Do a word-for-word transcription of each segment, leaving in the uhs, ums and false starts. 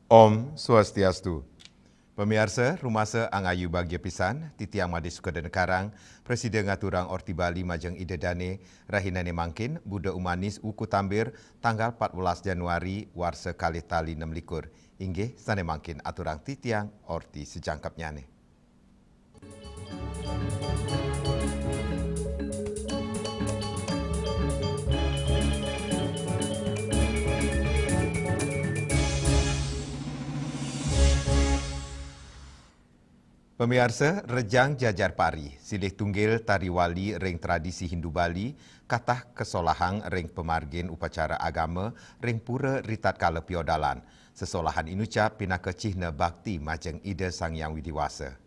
Om Swastiastu. Pamiarsa, rumasa angayu bagia pisan, titiang Made Sukadana Karang, prasida ngaturang Orti Bali majeng Ida Dane, rahinane mangkin, Buda Umanis Wuku Tambir, tanggal empat belas Januari, warsa kalih tali enam likur. Inggih, sane mangkin aturang titiang Orti sajangkepnyane. Pamiarsa, rejang jajar pari, silih tunggil tari wali ring tradisi Hindu Bali, katah kasolahang ring pamargin upacara agama ring pura ritatkala piodalan. Sesolahan inucap pinaka cihna bakti majeng Ida Sang Hyang Widi Wasa.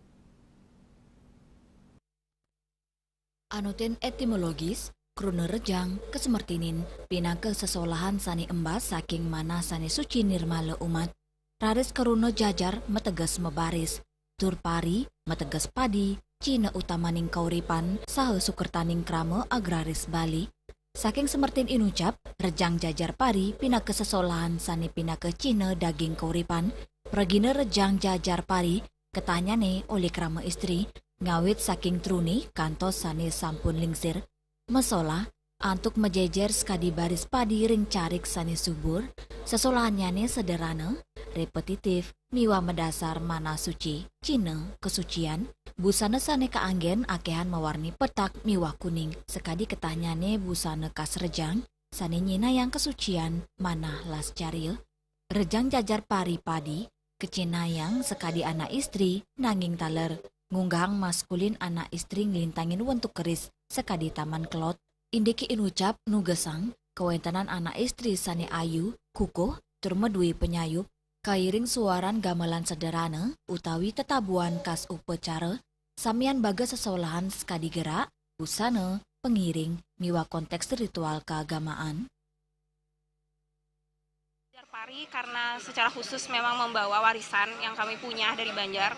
Anutin etimologis, kruna rejang, kasemertinin, pinaka sesolahan sane embas saking manah sane suci nirmala umat. Raris kruna jajar mateges mabaris. Tur pari mateges padi, cihna utamaning kauripan saha sukertaning krama agraris Bali. Saking semertin inucap, rejang jajar pari pinaka sesolahan sane pinaka cihna daging kauripan. Pragina rejang jajar pari katahnyane olih krama istri, ngawit saking trune kantos sane sampun lingsir. Masolah, antuk majejer sakadi baris padi ring carik sane subur, sesolahannyane sederhana, repetitif, miwah madasar manah suci, cihna, kasucian, busana sane kaanggen akehan mawarni petak miwah kuning, sakadi katahnyane busana kas rejang, sane nyinayang kasucian, manah lascarya, rejang jajar pari padi, kacihnayang sakadi anak istri, nanging taler, ngunggahang maskulin anak istri nglintangin wentuk keris, sakadi taman kelod, indike inucap nugesang, kawentenan anak istri sane ayu, kukuh, tur madue panyayup, kairing suaran gamelan sederhana, utawi tetabuhan kas upacara, samian bagas sesolahan sakadi gerak, busana, pangiring, miwah konteks ritual keagamaan. Jajar pari karena secara khusus memang membawa warisan yang kami punya dari Banjar.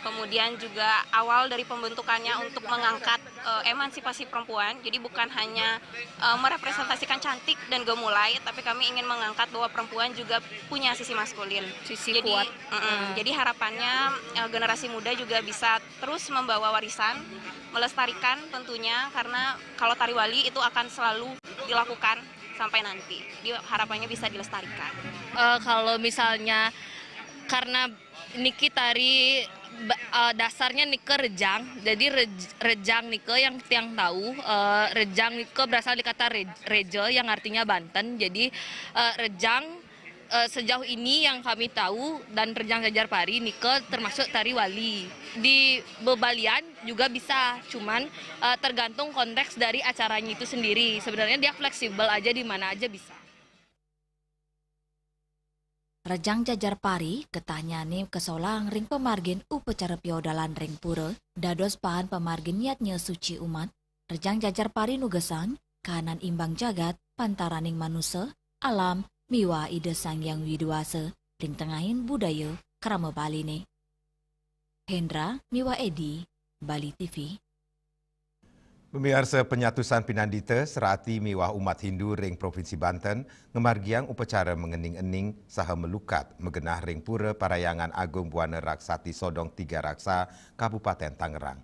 Kemudian juga awal dari pembentukannya untuk mengangkat, eh, emansipasi perempuan. Jadi bukan hanya, eh, merepresentasikan cantik dan gemulai, tapi kami ingin mengangkat bahwa perempuan juga punya sisi maskulin. Sisi Jadi, kuat. Mm-mm. Hmm. Jadi harapannya, eh, generasi muda juga bisa terus membawa warisan, melestarikan tentunya, karena kalau tari wali itu akan selalu dilakukan sampai nanti. Dia harapannya bisa dilestarikan. Eh, kalau misalnya karena niki tari ba- eh, dasarnya nika rejang, jadi rej- rejang nika yang tiang tahu, eh, rejang nika berasal dari kata rej- reja yang artinya banten. Jadi, eh, rejang, eh, sejauh ini yang kami tahu dan rejang jajar pari nika termasuk tari wali. Di bebalian juga bisa, cuman, eh, tergantung konteks dari acaranya itu sendiri. Sebenarnya dia fleksibel aja, di mana aja bisa. Rejang jajar pari, katahnyane kasolahang ring pamargin upacara piodalan ring pura, dados pahan pamargin yadnya suci umat. Rejang jajar pari nugesang, kahanan imbang jagat, pantaraning manusa, alam, miwah Ida Sang Hyang Widi Wasa, ring tengahing budaya krama Baline. Hendra miwah Edi, Bali T V. Pamiarsa, panyatusan pinandita, serati miwah umat Hindu ring Provinsi Banten ngamargiang upacara mangening-ening saha malukat magenah ring Pura Parhyangan Agung Buana Raksati Sodong Tiga Raksa, Kabupaten Tangerang.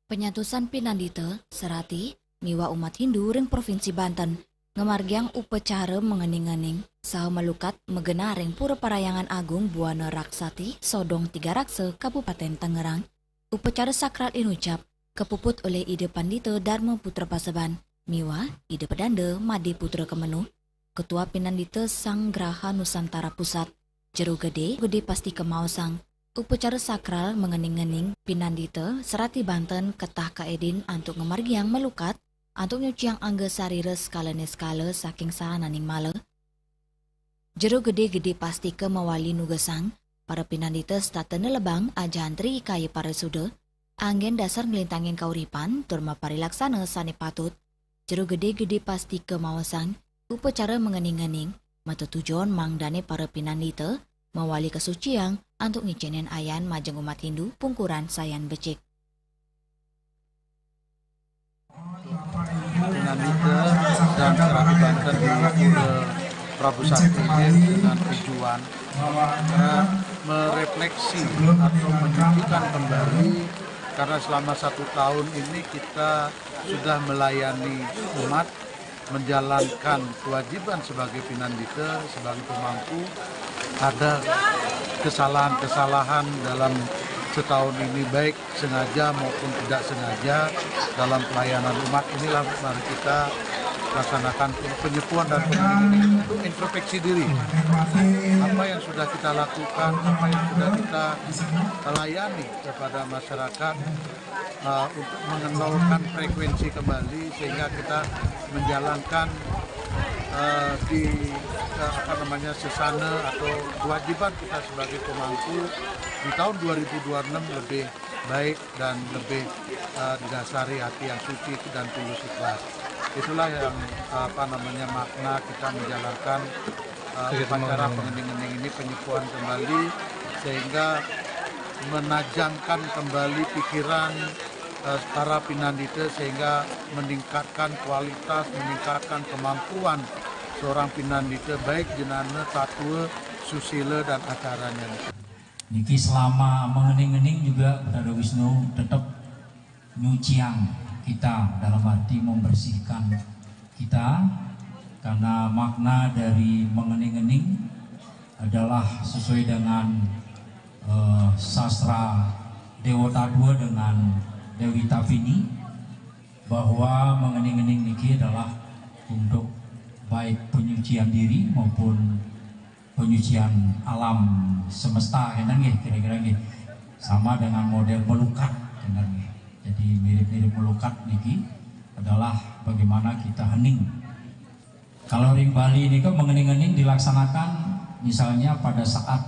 Panyatusan pinandita, serati, miwah umat Hindu ring Provinsi Banten ngamargiang upacara mangening-ening saha malukat magenah ring Pura Parhyangan Agung Buana Raksati Sodong Tiga Raksa, Kabupaten Tangerang. Upacara sakral inucap kapuput olih Ida Pandita Dharma Putra Paseban miwah Ida Pedanda Made Putra Kemenuh, Ketua Pinandita Sang Graha Nusantara Pusat. Jero Gede, Gede Pastika maosang, upacara sakral mangening-ening pinandita serati Banten ketah kaedin antuk ngamargiang malukat, antuk nyuciang angga sarira sekala niskala saking sahananing mala. Jero Gede, Gede Pastika mawali nugesang para pinandita setata nelebang ajahantri kaya parisuda, anggen dasar nglintangin kauripan tur maparilaksana sane patut. Jero Gede, Gede Pastika maosang, upacara mangening-ening, matetujon mangdane para pinandita mawali kasuciang antuk ngicenin ayan majeng umat Hindu pungkuran sayan becik. Pinandita dan serati Banten di Pura Prabu Sakti ini dengan tujuan, eh, merefleksi atau menyucikan kembali, karena selama satu tahun ini kita sudah melayani umat, menjalankan kewajiban sebagai pinandita, sebagai pemangku. Ada kesalahan-kesalahan dalam setahun ini, baik sengaja maupun tidak sengaja, dalam pelayanan umat. Inilah mari kita laksanakan penyepuan dan penginjil untuk introspeksi diri. Apa yang sudah kita lakukan, apa yang sudah kita layani kepada masyarakat, eh, untuk mengenolkan frekuensi kembali, sehingga kita menjalankan, eh, di, eh, apa namanya, sesana atau kewajiban kita sebagai pemangku di tahun dua ribu dua puluh enam lebih baik dan lebih, eh, didasari hati yang suci dan tulus ikhlas. Itulah yang, apa namanya, makna kita menjalankan, eh, upacara pengening-ening ini, penyepuan kembali, sehingga menajamkan kembali pikiran, eh, para pinandita, sehingga meningkatkan kualitas, meningkatkan kemampuan seorang pinandita, baik jenana, tatua, susila, dan acaranya. Niki selama mengening-ening juga, Brother Wisnu, tetap nyucian kita, dalam arti membersihkan kita, karena makna dari mengening-ening adalah sesuai dengan, eh, sastra Dewa Tadua dengan Dewi Tapini, bahwa mengening-ening niki adalah untuk baik penyucian diri maupun penyucian alam semesta, ngenten nggih, kira-kira nggih. Sama dengan model melukat, ngenten nggih. Jadi mirip-mirip melukat niki adalah bagaimana kita hening. Kalau ring Bali nika mengening-ening dilaksanakan misalnya pada saat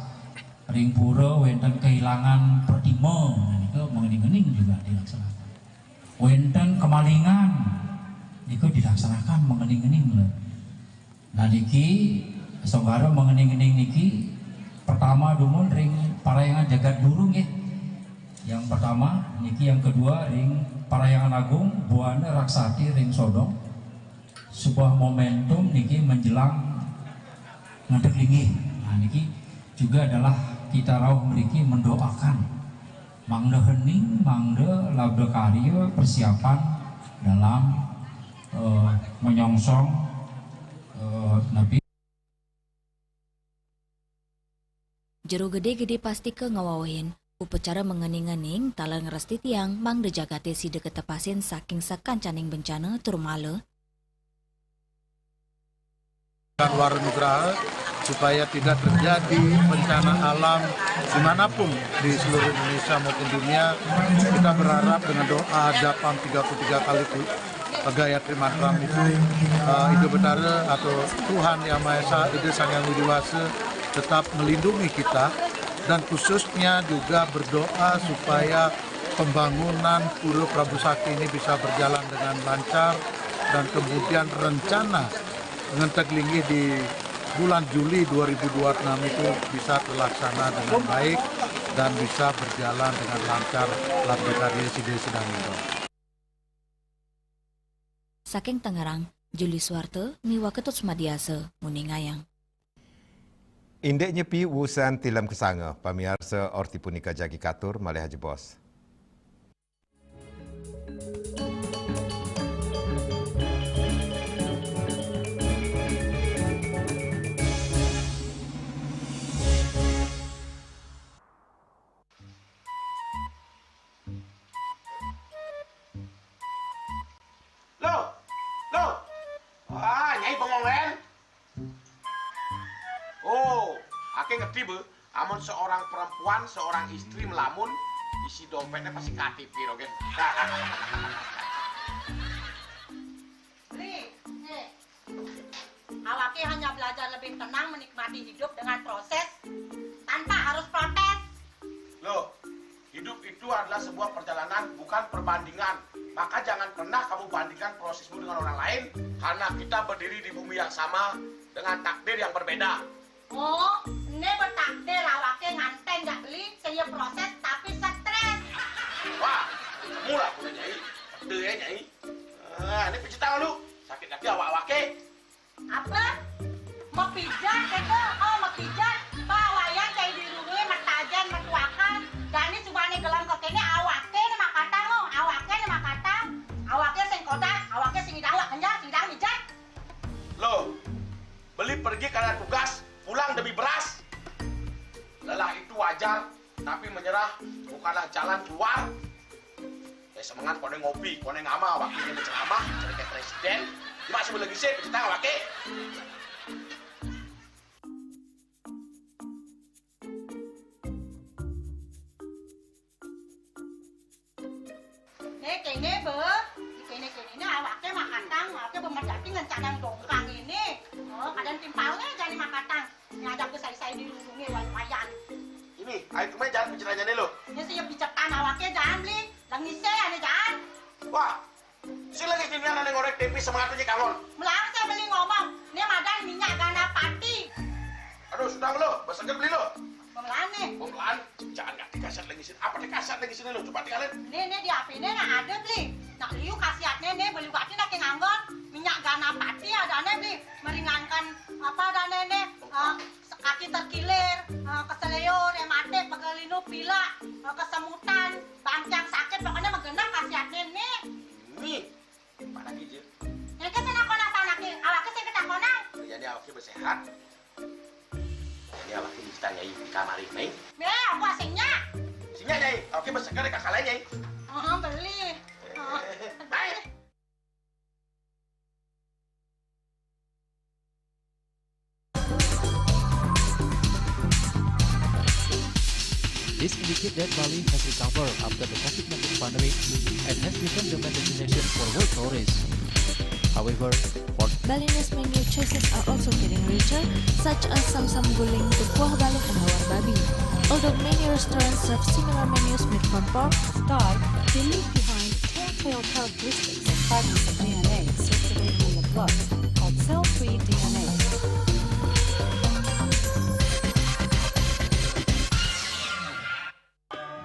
ring pura wenten kehilangan pertima, nika mengening-ening juga dilaksanakan. Wenten kemalingan, nika dilaksanakan mengening-ening lho. Nah niki, songgara mengening-ening niki, pertama dumun ring parahyangan jagat guru nggih. Yang pertama niki, yang kedua ring parahyangan agung Buana Raksati ring Sodong. Sebuah momentum niki menjelang ngadeg linggih. Nah niki juga adalah kita rauh mriki mendoakan mangda hening, mangda labda karya persiapan dalam, eh, menyongsong, eh, napi. Jero gedé-gedé pastika ngawawahin upacara mengening-ening taler ngresti tiang mangda jagaté sida ketepasin saking sakancaning bencana tur mala. Dan wara nugraha supaya tidak terjadi bencana alam dimanapun di seluruh Indonesia maupun dunia. Kita berharap dengan doa japam tiga puluh tiga kali tu-, Gayatri Mantra itu, eh, Ida Betara atau Tuhan Yang Maha Esa, Ida Sang Yang Widi Wasa tetap melindungi kita, dan khususnya juga berdoa supaya pembangunan Pura Prabu Sakti ini bisa berjalan dengan lancar, dan kemudian rencana ngenteg linggih di bulan Juli dua ribu dua puluh enam itu bisa terlaksana dengan baik dan bisa berjalan dengan lancar, labda karya sida sedang itu. Saking Tangerang, Juli Suwarte miwah Ketut Sumadiasa nguningayang. Indik nyepi wusan tilem kesanga, pamiarsa, orti punika jagi katur malih ajebos. Loh, loh. Wah, Nyai bengong, Len. Oh, aké ngerti, Be. Amun seorang perempuan, seorang istri melamun, isi dompetnya pasti K T P, Rogen. Beli, eh, awaké hanya belajar lebih tenang menikmati hidup dengan proses tanpa harus protes. Loh, hidup itu adalah sebuah perjalanan, bukan perbandingan. Maka jangan pernah kamu bandingkan prosesmu dengan orang lain, karena kita berdiri di bumi yang sama dengan takdir yang berbeda. Oh, né bertakdir awaké nganten jak Beli, sing ya proses tapi stres. Wah, kamu lah punya Nyai. Ada ya, Nyai. Ah, ini pijit tangan lu. Sakit lagi awak-awaké. Apa? Mapijat kéto, oh mapijat. Bawayan cai dirurunge, matajen, matuakan. Jani subané gelem kékéné, awaké né makatang, oh, awaké né makatang. Awaké sing kodak, awaké sing idang, wak kenjang, sing idang mijat. Loh, beli pergi karena tugas, pulang demi beras. Lelah itu wajar, tapi menyerah bukanlah jalan keluar. Ya semengan koné ngopi, koné ngama, wakilnya berceramah, jadi kayak presiden. Cuma sebelum lagi sih, kita awake. Né kéné, Bé. Di kéné-kéné né awaké makatang, awaké bemerjati ngencanang dongkang ini. Oh, kadang timpalné jani makatang. Ngajak ke sai-sai dirurunge wayan. Ini, ayo kemai jangan bicaranya nih lo. Ini sih bicetan awaké jangan beli. Lengise ané jangan. Wah, si lagi sini ané ngorek tempe semangatnya kangon. Melarang saya beli ngomong. Ini madan minyak gana pati. Aduh, sudah lo, besarnya beli lo. Pemelaan nih. Pemelaan, jangan nggak dikasih lagi sini. Apa dikasih lagi sini lo? Coba tinggalin. Ini, ini di H P ini nah ada beli. Nak liu khasiatnya nih, beli bati nak nganggon. Minyak gana pati ada nih beli. Meringankan apa ada nih, nih, eh, kaki terkilir, eh, keseleo, rematik, pegel linu, pilek, eh, kesemutan, bangkiang sakit, pokoknya mah genep khasiatnya nih. Nih, mana gitu? Yang ke sana kono sana ki, awake sing ketakonan. Iya nih, awake bersehat. Ini awake bisa nyai di kamar ini. Nih, aku asingnya. Sini nyai, awake berseger kakak lain nyai. Oh, beli. Oh. Baik. This indicates that Bali has recovered after the COVID nineteen pandemic and has become the main destination for world tourists. However, for Balinese menu choices are also getting richer, such as samsam guling, kuah balung, and lawar babi. Although many restaurants serve similar menus made from pork, star, they leave behind telltale characteristics and fragments of D N A circulating in the blood called cell-free D N A.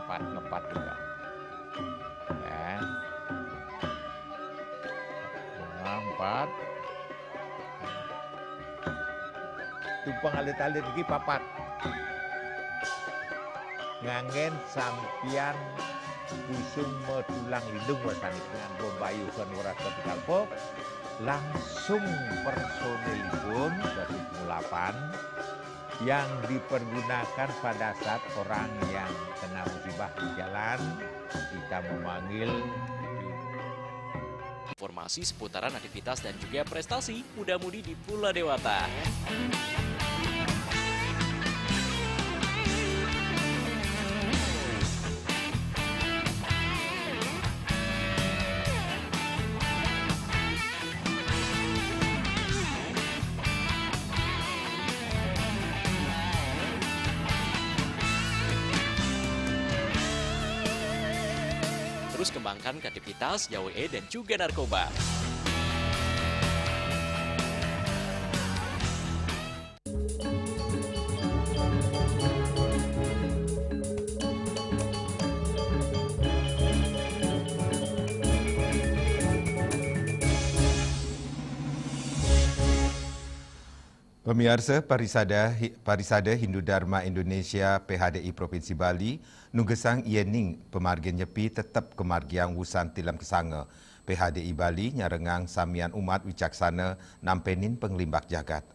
Empat ngepat juga. Ya. Bunga empat. Tumpeng alit-alit iki papat. Nganggen sampian busung metulang lindung wasani dengan bombayu kan ora ketika langsung personilipun dari pengulapan yang dipergunakan pada saat orang yang kena musibah di jalan, kita memanggil. Informasi seputaran aktivitas dan juga prestasi muda-mudi di Pulau Dewata. Terus kembangkan kreativitas, jauhi dan juga narkoba. Pamiarsa, Parisada, Hi-, Parisada Hindu Dharma Indonesia, P H D I Provinsi Bali, nugesang yéning pamargin Nyepi tetep kamargiang wusan tilem kasanga. P H D I Bali nyarengang samian umat wicaksana nampenin panglimbak jagat.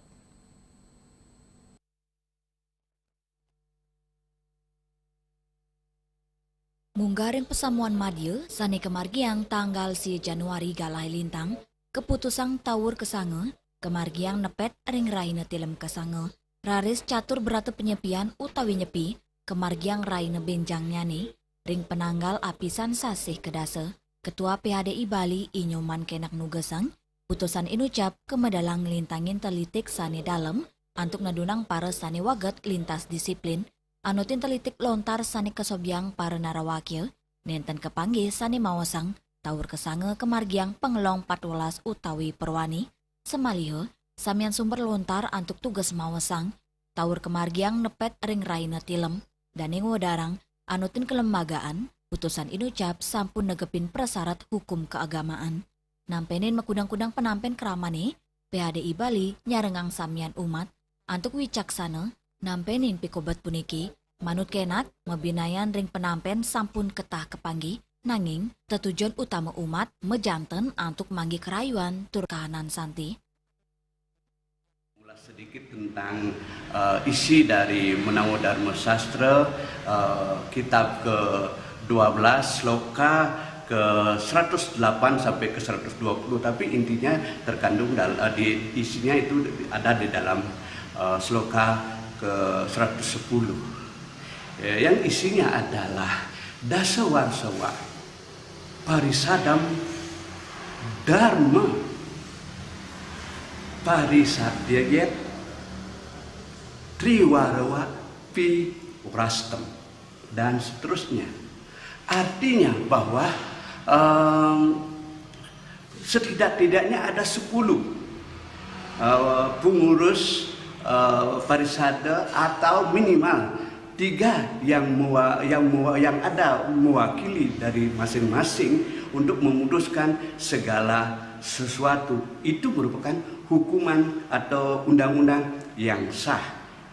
Munggah ring pasamuan madya sané kamargiang tanggal sia Januari galahé lintang, kaputusang tawur kasanga kamargiang nepet ring rahina tilem kasanga, raris catur brata panyepian utawi Nyepi kamargiang rahina bénjangnyané ring pananggal apisan sasih kadasa. Ketua P H D I Bali I Nyoman Kenak nugesang, putusan inucap kamedalang nglintangin telitik sané dalem antuk nedunang para sané waget lintas disiplin, anutin telitik lontar sané kasobyang para narawakya, nénten kapanggih sané maosang tawur kasanga kamargiang pangelong patwelas utawi perwani, samaliha samian sumber lontar antuk tugas maosang tawur kamargiang nepet ring rahina tilem, dané ngwedarang anutin kalembagaan, putusan inucap sampun negepin prasarat hukum kaagamaan. Nampénin makudang-kudang panampén kramané, P H D I Bali nyarengang samian umat antuk wicaksana nampenin pikobet puniki, manut kenak mabinayan ring penampen sampun ketah kapanggih, nanging tetujon utama umat majanten antuk manggih karayuan tur kahanan santi. Ulas sedikit tentang eh, isi dari Menawa Dharma Sastra, eh, kitab ke dua belas, sloka ke seratus delapan sampai ke seratus dua puluh, tapi intinya terkandung dal- eh, di isinya itu ada di dalam eh, sloka ke seratus sepuluh. Ya, yang isinya adalah dasa warsawa, parisadam, dharma, parisadya, triwarawa, pi, rastam, dan seterusnya. Artinya bahwa em, setidak-tidaknya ada sepuluh eh, pengurus eh, parisada atau minimal tiga yang mewa, yang mewa, yang ada mewakili dari masing-masing untuk memutuskan segala sesuatu. Itu merupakan hukuman atau undang-undang yang sah.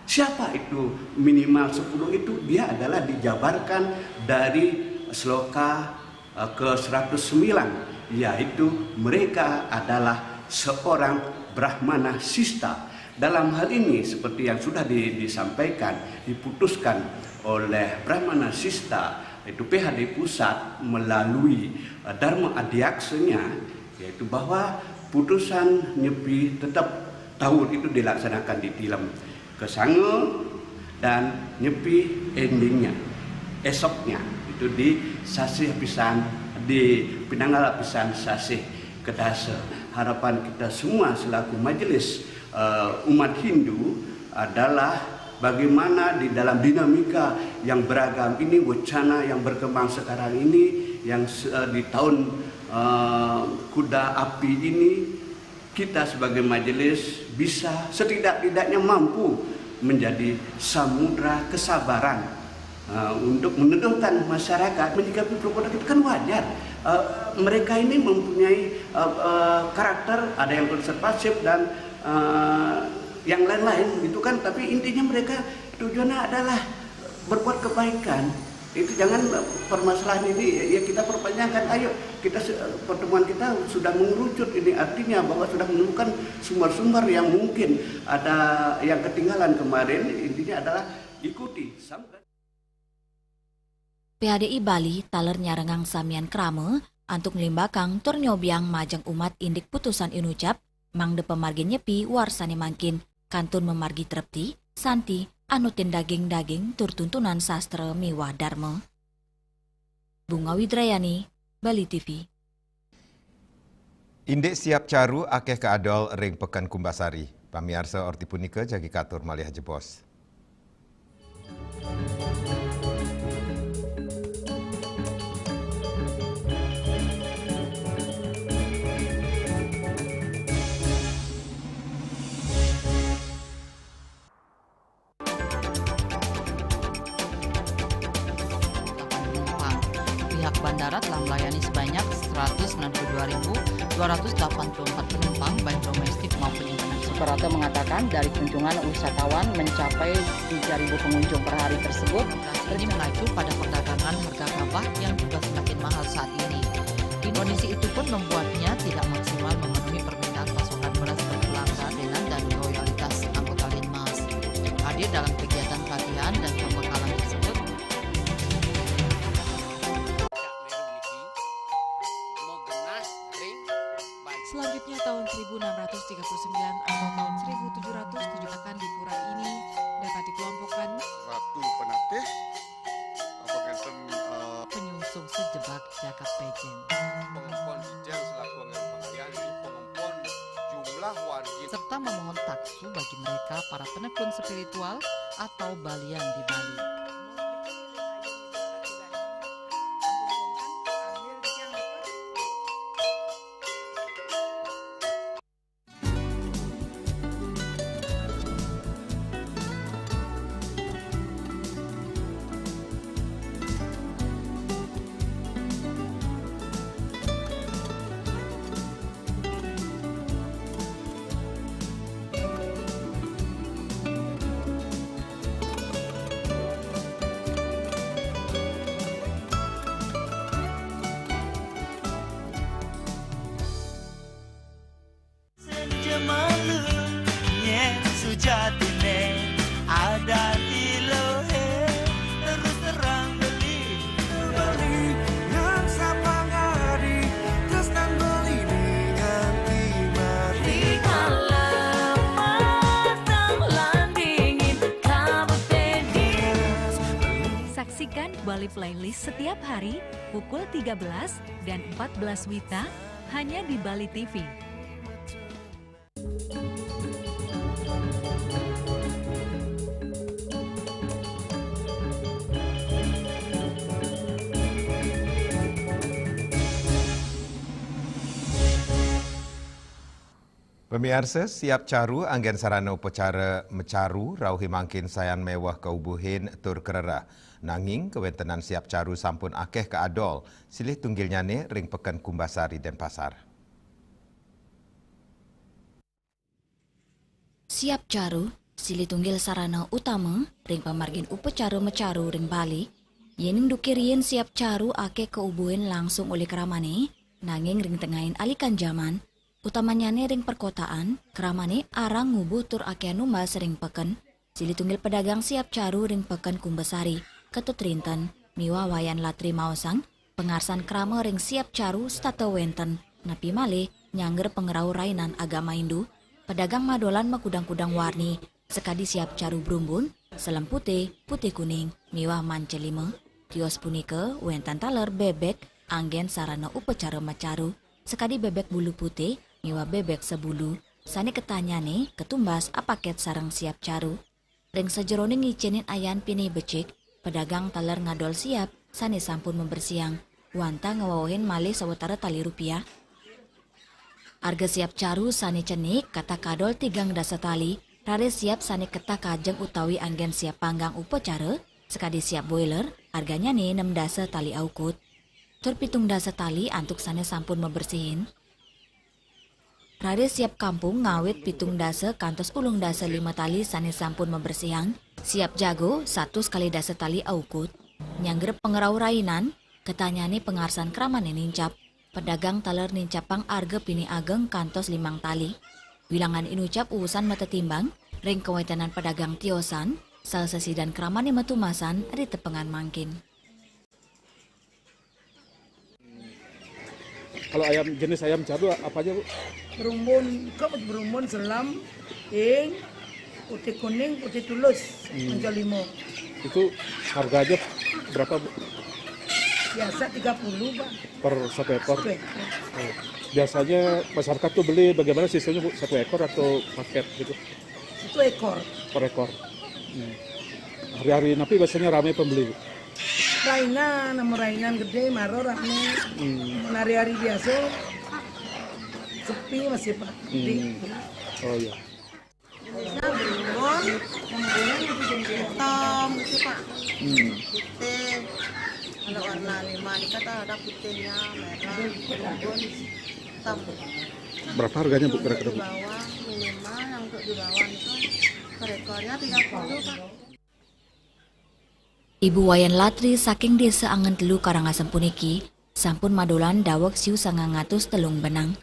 Siapa itu minimal sepuluh itu? Dia adalah dijabarkan dari sloka eh, ke seratus sembilan, yaitu mereka adalah seorang Brahmana Sista. Dalam hal ini, seperti yang sudah di- disampaikan, diputuskan oleh Brahmana Sista, itu P H D pusat melalui eh, Dharma Adiaksanya, yaitu bahwa putusan nyepi tetap tahun itu dilaksanakan di tilem kesanga dan nyepi endingnya, esoknya, itu di sasih pisan, di pinanggal pisan sasih kedasa. Harapan kita semua selaku majelis eh, umat Hindu adalah bagaimana di dalam dinamika yang beragam ini, wacana yang berkembang sekarang ini, yang se- eh, di tahun eh, kuda api ini, kita sebagai majelis bisa setidak-tidaknya mampu menjadi samudra kesabaran eh, untuk meneduhkan masyarakat. Menyikapi perbuatan itu kan wajar. Eh, mereka ini mempunyai eh, eh, karakter, ada yang konservatif dan eh, yang lain-lain gitu kan, tapi intinya mereka tujuannya adalah berbuat kebaikan. Itu jangan eh, permasalahan ini ya kita perpanjangkan. Ayo kita se- pertemuan kita sudah mengerucut, ini artinya bahwa sudah menemukan sumber-sumber yang mungkin ada yang ketinggalan kemarin. Intinya adalah ikuti sampai P H D I Bali taler nyarengang samian krama antuk nglimbakang tur nyobiang majeng umat indik putusan inucap, mangda pamargin nyepi warsane mangkin kantun mamargi trepti, santi, anutin daging-daging tur tuntunan sastra miwah dharma. Bunga Widrayani, Bali T V. Indik siap caru akeh kaadol ring Peken Kumbasari. Pamiarsa, orti punika jagi katur malih jebos. Pihak bandara telah melayani sebanyak seratus sembilan puluh dua ribu dua ratus delapan puluh empat penumpang, baik domestik maupun internasional. Suprapto mengatakan, dari kunjungan wisatawan mencapai tiga ribu pengunjung per hari tersebut. Ini mengacu pada perdagangan harga gabah yang juga semakin mahal saat ini. Kondisi itu pun membuatnya tidak maksimal memenuhi permintaan pasokan beras berkelangkaan dan loyalitas anggota Linmas. Hadir dalam kegiatan pelatihan dan pembekalan tersebut, Selanjutnya, tahun seribu enam ratus tiga puluh sembilan atau tahun seribu tujuh ratus tujuh akan di pura ini dapat dikelompokkan Ratu Penatih, apa ngenten, eh, penyungsung sejebak jagat pejen. Pengempon Dijeng selaku anggen pangalihan, jadi pengempon jumlah wargi. Serta memohon taksu bagi mereka para penekun spiritual atau balian di Bali. Playlist setiap hari pukul tiga belas dan empat belas WITA hanya di Bali T V. Pamiarsa, siap caru anggen sarana upacara macaru rauh i mangkin sayan meweh kaubuhin tur karereh. Nanging kawentenan siap caru sampun akeh kaadol, silih tunggilnyane ring Peken Kumbasari, Denpasar. Siap caru, silih tunggil sarana utama ring pamargin upacara macaru ring Bali. Yening duke riin siap caru akeh kaubuhin langsung olih kramane, nanging ring tengahin alikan jaman, utamannyane ring perkotaan, kramane arang ngubuh tur akeh numbas ring peken. Silih tunggil pedagang siap caru ring Peken Kumbasari, Ketut Rinten, miwah Wayan Latri maosang, pangarsan krama ring siap caru setata wenten, napi malih nyanggra pangrauh rainan agama Hindu. Pedagang madolan makudang-kudang warni, sakadi siap caru brumbun, selem putih, putih kuning, miwah manca lima. Tios punika wenten taler bebek anggen sarana upacara macaru, sakadi bebek bulu putih miwah bebek sebulu, sane ketahnyane katumbas apaket sareng siap caru. Ring sajeroning ngicenin ayan pinih becik, pedagang taler ngadol siap sane sampun mabersihang, wantah ngwewehin malih sawatara tali rupiah. Arga siap caru sane cenik katah kadol tigang dasa tali, raris siap sane ketah kajeng utawi anggen siap panggang upacara, sakadi siap boiler, arganyane nem dasa tali aukud. Tur pitung dasa tali antuk sane sampun mabersihin. Raris siap kampung ngawit pitung dasa kantos ulung dasa lima tali sane sampun mabersihang, siap jago satus kalih dasa tali aukud. Nyanggra pangrauh rainan, ketahnyane pangarsan kramane nincap. Pedagang taler nincapang arga pinih ageng kantos limang tali. Wilangan inucap uwusan matetimbang, ring kawentenan pedagang tiosan, saha sasidan kramane matumasan ri tepengan mangkin. Kalau ayam, jenis ayam caru apa aja, Bu? Berumbun, kok berumbun, selam, ing, putih kuning, putih tulus, hmm, manca lima. Itu harganya berapa, Bu? Biasa tiga puluh, Pak. Per satu ekor? Satu ekor. Oh. Biasanya masyarakat tuh beli bagaimana sistemnya, Bu? Satu ekor atau paket gitu? Satu ekor. Per ekor. Hmm. Hari-hari napi biasanya rame pembeli, Bu? Rainan, nama rainan gede, mara rame. Hmm. Mun hari-hari biasa, sepi masih, Pak. Hmm. Sepi. Oh, iya. Jenisnya berumbun, hitam gitu, Pak. Hmm. Putih. Kalau warna lima ini kan ada putihnya, merah, berumbun, hitam. Berapa harganya, Bu, kira-kira, Bu? Di bawah, minimal yang untuk di bawah itu per ekornya tiga puluh, Pak. Ibu Wayan Latri saking Desa Angen Telu, Karangasem puniki sampun madolan daweg siu sangang atus telung benang.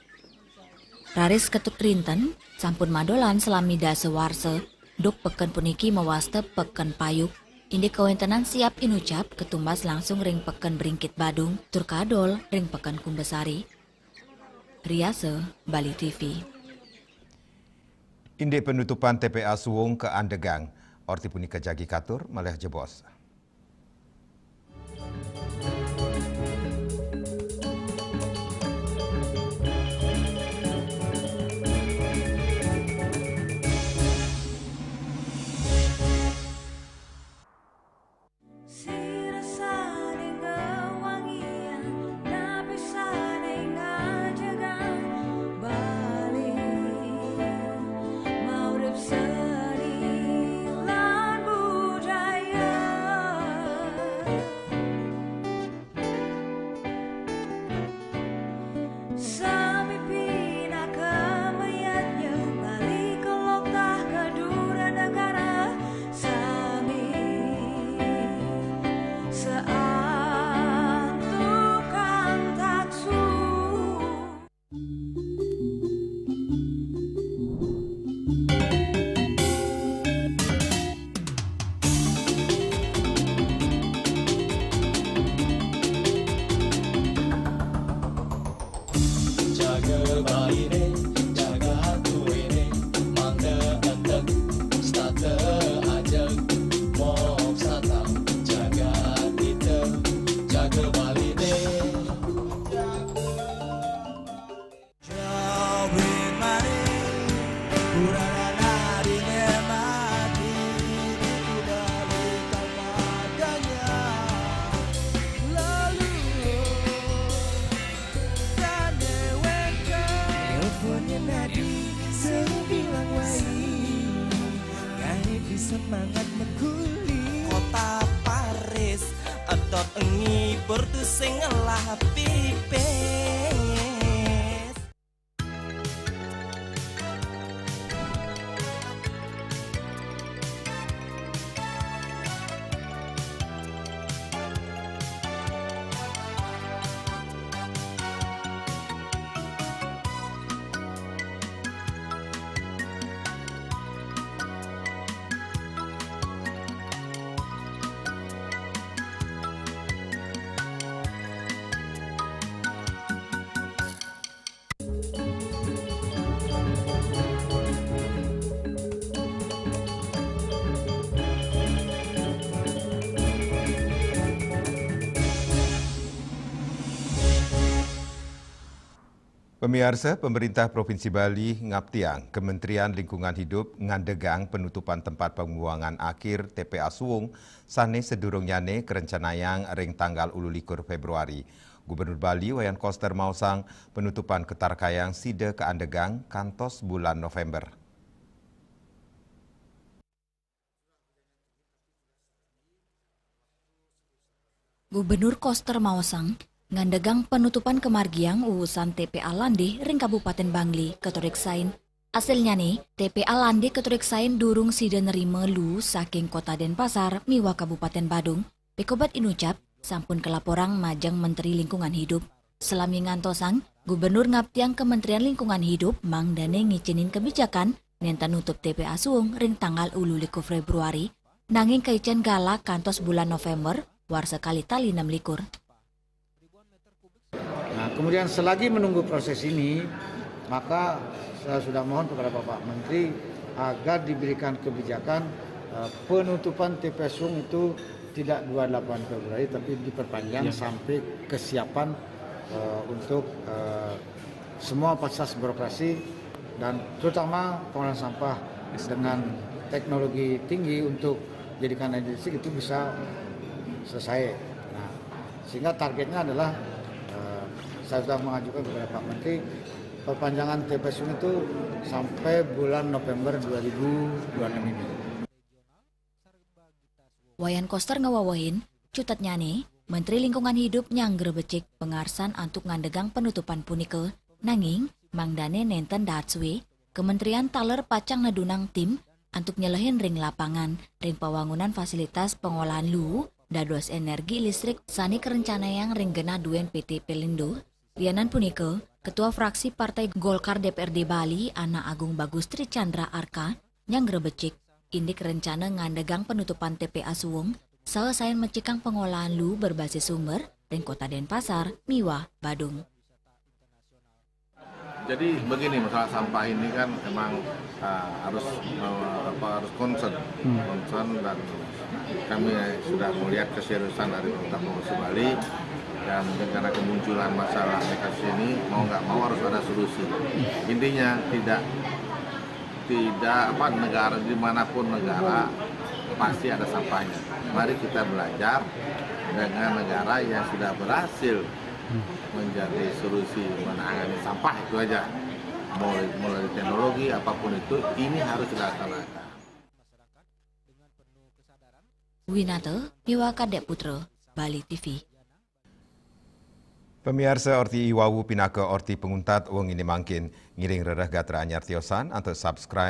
Raris Ketut Rinten sampun madolan salami dasa warsa, duk peken puniki mawasta peken payuk. Indik kawentenan siap inucap katumbas langsung ring Peken Bringkit Badung, tur kadol ring Peken Kumbasari. Riasa, Bali T V. Indik penutupan T P A Suwung kaandegang. Orti punika jagi katur, malih jebos. Pamiarsa, Pemerintah Provinsi Bali ngaptiang Kementerian Lingkungan Hidup ngandegang penutupan tempat pembuangan akhir T P A Suwung sane sedurungnyané kerencanayang ring tanggal ululikur Februari. Gubernur Bali Wayan Koster maosang penutupan katarkayang sida kaandegang kantos bulan November. Gubernur Koster maosang ngandegang penutupan kamargiang uwusan T P A Landih ring Kabupaten Bangli, katuriksain. Asilnyané, T P A Landih katuriksain durung sida nerima luu saking Kota Denpasar miwah Kabupaten Badung. Pikobet inucap, sampun kalaporang majeng Menteri Lingkungan Hidup. Salami ngantosang, Gubernur ngaptiang Kementerian Lingkungan Hidup mangdané ngicénin kebijakan nénten nutup T P A Suwung ring tanggal ululikur Februari, nanging kaicén galah kantos bulan November, warsa kalih tali nem likur. Nah, kemudian selagi menunggu proses ini, maka saya sudah mohon kepada Bapak Menteri agar diberikan kebijakan eh, penutupan T P A Suwung itu tidak dua puluh delapan Februari, tapi diperpanjang sampai kesiapan eh, untuk eh, semua fasilitas birokrasi dan terutama pengolahan sampah dengan teknologi tinggi untuk jadikan energi listrik itu bisa selesai. Nah, sehingga targetnya adalah eh, saya sudah mengajukan kepada Pak Menteri perpanjangan T P A Suwung itu sampai bulan November dua ribu dua puluh enam ini. Wayan Koster ngawewehin, cutetnyané, Menteri Lingkungan Hidup nyanggra becik pangarsan antuk ngandegang penutupan punika, nanging mangdané nénten dahat suwé, kementerian taler pacang nedunang tim antuk nyelehin ring lapangan, ring pawangunan fasilitas pengolahan luu, dados energi listrik sané karencanayang ring genah duén P T Pelindo. Lianan punika, Ketua Fraksi Partai Golkar D P R D Bali, Anak Agung Bagus Trichandra Arka, nyanggra becik, indik rencana ngandegang penutupan T P A Suwung, saha sayan mecikang pengolahan luu berbasis sumber ring Kota Denpasar miwah Badung. Jadi begini, masalah sampah ini kan emang uh, harus uh, apa harus concern, hmm. concern dan kami sudah melihat keseriusan dari pemerintah provinsi Bali dan mungkin karena kemunculan masalah kasus ini mau nggak mau harus ada solusi. Intinya tidak tidak apa negara dimanapun negara pasti ada sampahnya. Mari kita belajar dengan negara yang sudah berhasil menjadi solusi menangani sampah itu aja. Mulai, mulai teknologi apapun itu ini harus dilaksanakan. Winata, Miwaka Dek Putra, Bali T V. Pamiarsa, orti iwawu pinaka orti panguntat wengi ne mangkin. Ngiring rereh gatra anyar tiosan antuk subscribe